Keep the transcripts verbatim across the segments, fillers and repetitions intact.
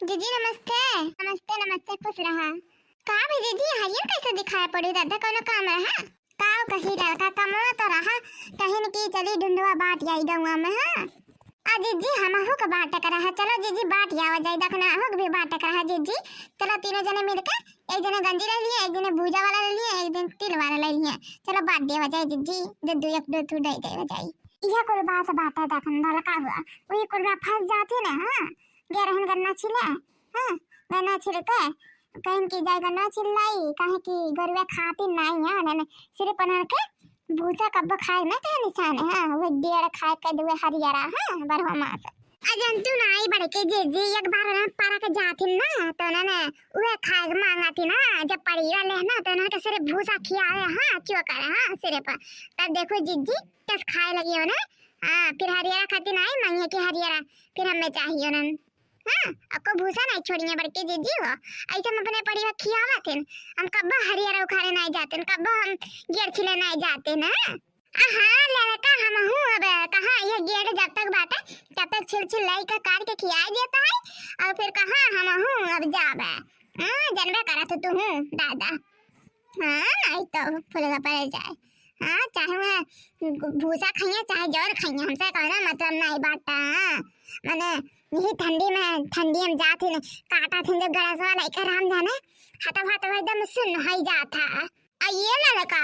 जीजी नमस्ते। नमस्ते, नमस्ते, खुश रहा। का भई जीजी, हरियर कैसे दिखाई पड़ी दादा, कौनो काम रहा? का कही लड़का, कमवा तो रहा, कहिन कि चली ढुंढवा बाँट आई गौवा में, हाँ। आ जीजी, हमहू के बाँटे के रहा, चलो जीजी, बाँट आवा जाई, देखना, अहू के भी बाँटे के रहा जीजी। चलो तीनों जने मिलके, एक जने गंजी ले लिए, एक जने भूजा वाला ले लिए, एक जने तिल वाला ले लिए। चलो बाँट देवा जाई जीजी, दो दो एक दो दो दे देवा जाई। इहे कुल बात बाटे, देखन लड़का हुआ, वही कुल में फँस जाती ना, हाँ। गे रहन गन्ना छिले, हाँ, गन्ना छिलके कहिन कि जाई गन्ना छिलाई, काहे कि गोरुआ खाती नाई है, उन्हें सिर्फ उन्हें के भूसा कब्बो खाए ना कहे निशान है, हाँ, वो डेढ़ खाए के दुए हरियरा, हाँ, बरहो मास। आ जंतु नाई बड़के जीजी, एक बार उन्हें पारा के जाथिन ना, तो उन्हें उहे खाए के मांगा थी ना, जब पड़ीवा ले ना, तो उन्हें के सिर्फ भूसा खियावे, हाँ, चोकर, हाँ, सिर्फ। तब देखो जीजी, कस खाए लगी उन्हें, हाँ, फिर हरियरा खाती नाई मांगे कि हरियरा, फिर हमें चाहिए उन्हें। हाँ, अक्को भूसा नाई छोड़िए बड़के जीजी हो। ऐसे हम अपने पड़ीवा खियावत हन। हम कब्बो हरियर उखाड़े नाई जाते हन, कब्बो हम गेड़ छिले नाई जाते हन, हाँ। आ हाँ, लड़का हमहू अब कहाँ ये गेड़ जब तक बाटे, तब तक छिल छिल लाई के काट के खियाई देता है। और फिर कहाँ हमहू अब जाबे। हाँ, जनबे करत तू हूँ, दादा। हाँ, नाई तो फुलगा पड़ जाए। हाँ, चाहे वह भूसा खाइए, चाहे जौन खाइए, हमसे कौनो मतलब नाई बाटा। हाँ, मने यही ठंडी में, ठंडी में जात ही काटा थे जो गरसवा लइके राम जाने, हतवा हतवा एकदम सुन्न होई जात है। आ ये लड़का,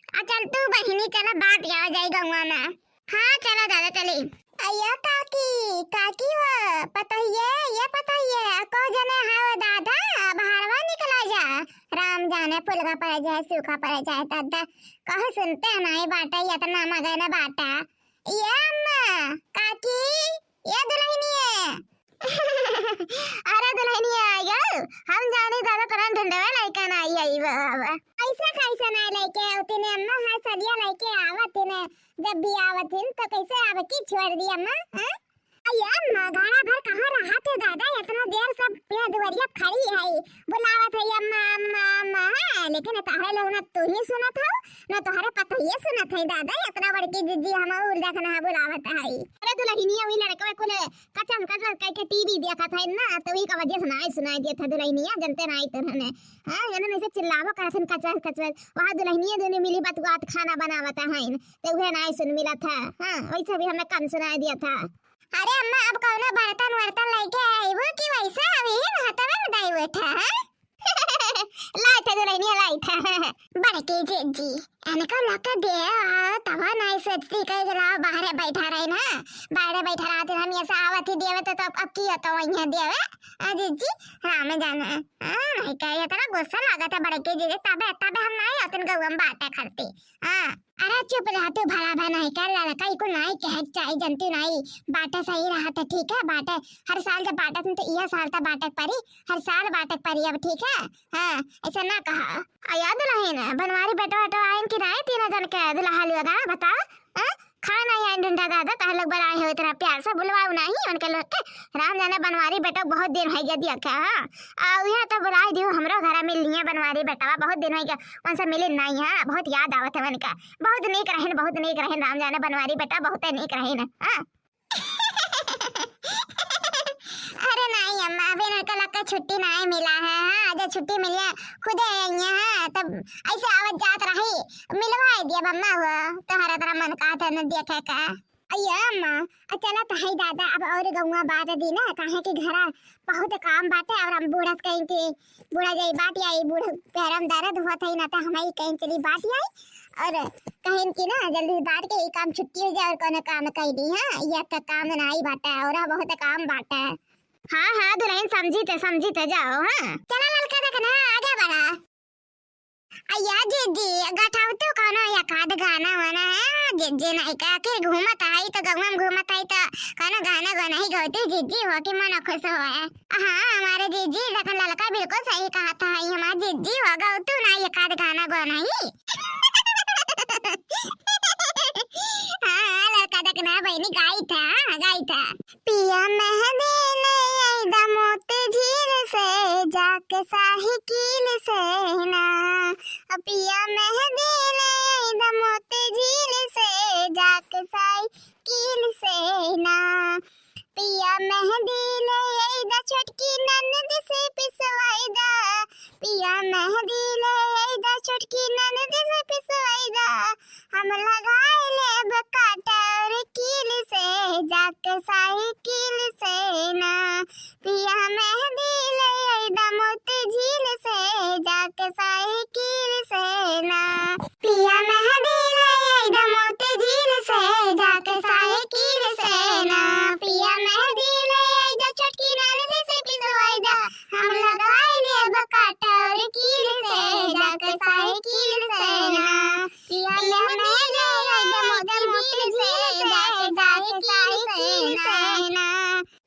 आ चल तू बहिनी, चला बाँट आवा जाई गौवा में। हाँ, चला दादा, चली। अय्या काकी, काकी हो, पतोहिए, ये पतोहिए, अको जने हव दादा, बहरवा निकला जा। राम जाने फुलगा पड़ जाए, सूखा पड़ जाए, दादा। कहूँ सुनते नाई बाटा, इतना मगन बाटा। ये अम्मा, काकी, ये दुलहिनिए। अरे दुलहिनिया आ गयो, हम जानी दादा तोरा ढूंढवे लइका ना आई आई बाबा। ऐसा कैसे ना लेके आवती ने अम्मा, हर सदिया लेके आवत ने, जब भी आवत हिन तो कैसे अब की छोड़ दी अम्मा, हैं? अये अम्मा, घड़ा भर कहाँ रहा थे दादा, इतना देर सब यहाँ दुआरिया खड़ी है, बुलावत है अम्मा, अम्मा, अम्मा, हैं? लेकिन तारे लोग ना तू ही सुनत हो, ना तोहरे पतोहिए सुनत है दादा, इतना बड़की जीजी हम और देखना है बुलावत है। अरे दुलहिनिया, वही लड़कवे कुल कचर कचर कइके टीवी देखत है ना, तो वही का वजह से नाई सुनाई देत है दुलहिनिया, जनते नाई तो हने। हाँ, ये ना ऐसे चिल्लावो करत हन कचर कचर, वहाँ दुलहिनिया दोनों मिली बतुआत खाना बनावत है, तो उहे नाई सुन मिलत है। हाँ, वैसे भी हमें कम सुनाई देत है। अरे अम्मा, अब कौनो बर्तन वर्तन लेके आईबू कि वैसे अभी ही हथवे में दाई बैठा है? लाइट है दुलहिनिया, लाइट है। बड़की जीजी, इनको लगा दे, आ, तब नाई सोचती कहीं के लाओ बाहरे बैठा रहे ना, बाहरे बैठा रहते हम ये से आवत ही देवे तो, तो अब, अब की होता वहीं देवे, आ, जीजी, राम जाने, हाँ, नहीं कहे, इतना गुस्सा लागत है बड़की जीजी, तबे, तबे हम नाई होतन गौवा में बाटे करती, हाँ। अरे चुप रह तू, भला भा नहीं कर लड़का, इको नाई कहे के चाही, जनती नाई, बाटे सही रहत है, ठीक है, बाटे, हर साल जब बाटत न तो इहे साल त बाटे के परी, हर साल बाटे के परी अब, ठीक है, हाँ, ऐसा ना कहा। अया दुलहिन, बनवारी बेटवा, बेटवा आइन कि नाई, तीनों जन के दुलहा लियो गा, बता, हाँ? खाए नाई आइन ढूंढा दादा, तहर लोग बनाए हो इतना प्यार से, बुलवाओ नाई उनके लोग के, राम जाने बनवारी बेटवा बहुत दिन हो गया दिया क्या, हाँ? आ, यहाँ तो बुलाई दियो, हमरो घरा मिल लिए बनवारी बेटवा, बहुत दिन हो गया, उनसे मिले नाई, हाँ, बहुत याद आवत है उनका। बहुत नीक रहन, बहुत नीक रहन, राम जाने बनवारी बेटा, बहुत नीक रहन। हाँ। अरे नाई अम्मा, अभी इनका लग के छुट्टी नाई मिला है। हाँ, आज छुट्टी मिली है, खुदे आई है। हाँ, तब ऐसे आवत जात रही, मिलवाई दिया अम्मा, वो तोहरा तरह मन का था न देखे का। अये अम्मा, आ चला तो है दादा, अब और गौवा बाँट दी ना, काहे कि घरा बहुत काम बाटे, और हम बूढ़ा से कहीं कि बूढ़ा जाई बाँट आई, बूढ़ा पैरम दर्द होत है ना, तो हम ही कहीं चली बाँट आई, और कहीं कि ना जल्दी बाँट के ये काम छुट्टी हो जाए और कोनो काम कर दी। हाँ, ये तो काम नाई बाटे, और बहुत काम बाटे। हाँ, हाँ, दुलहिन समझी थे, समझी थे, जाओ, हाँ। चला ललका देखना, आगे बढ़ा। अया जीजी, गठावतू कौनो एक आध गाना वाना है? जीजी नहीं का, आखिर घूमत आई तो गौवा में घूमत आई तो कौनो गाना वाना ही गौती जीजी हो कि मन खुश हो है। हाँ, हमारे जीजी, देखन ललका बिल्कुल सही कहा था, ये हमारे जीजी हो गौतू ना एक आध गाना वाना ही। हाँ, हाँ, ललका देखना बहिनी गाई था, हाँ, गाई था। पिया मेहंदी ले आइदा मोती झील से, जाके साहिकील से ना। पिया मेहंदी ले आइदा मोती झील से, जाके साहिकील से ना। पिया मेहंदी ले अइदा, छोटकी ननद से पिसवाइदा। पिया मेहंदी ले अइदा, छोटकी ननद से पिसवाइदा। हम लगाई लेब काटा और कील से, जाके साइकिल से ना। पिया मेहंदी ले अइदा मोती झील से, जाके साइकिल से ना। पिया मेहंदी ले अइदा मोती झील से, जाके साइकिल से ना। पिया मेहंदी ले अइदा, छोटकी ननद से पिसवाइदा। हम लगाई लेब काटा और कील से, जाके साइकिल से ना। पिया मेहंदी ले अइदा मोती झील से, जाके साइकिल से ना।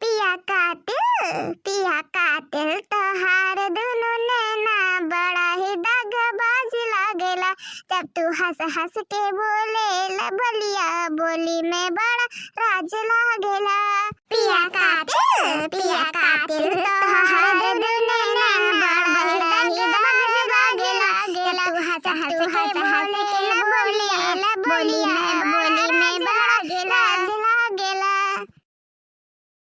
पिया कातिल, पिया कातिल, तोहार दुनो नैना बड़ा ही दगाबाज लागेला। जब तू हंस हंस के बोलेला बोलिया, बोली में बड़ा राज लागेला। पिया कातिल, पिया कातिल, तोहार दुनो नैना बड़ा ही दगाबाज लागेला। जब तू हंस हंस के बोलेला बोलिया, बोली में बड़ा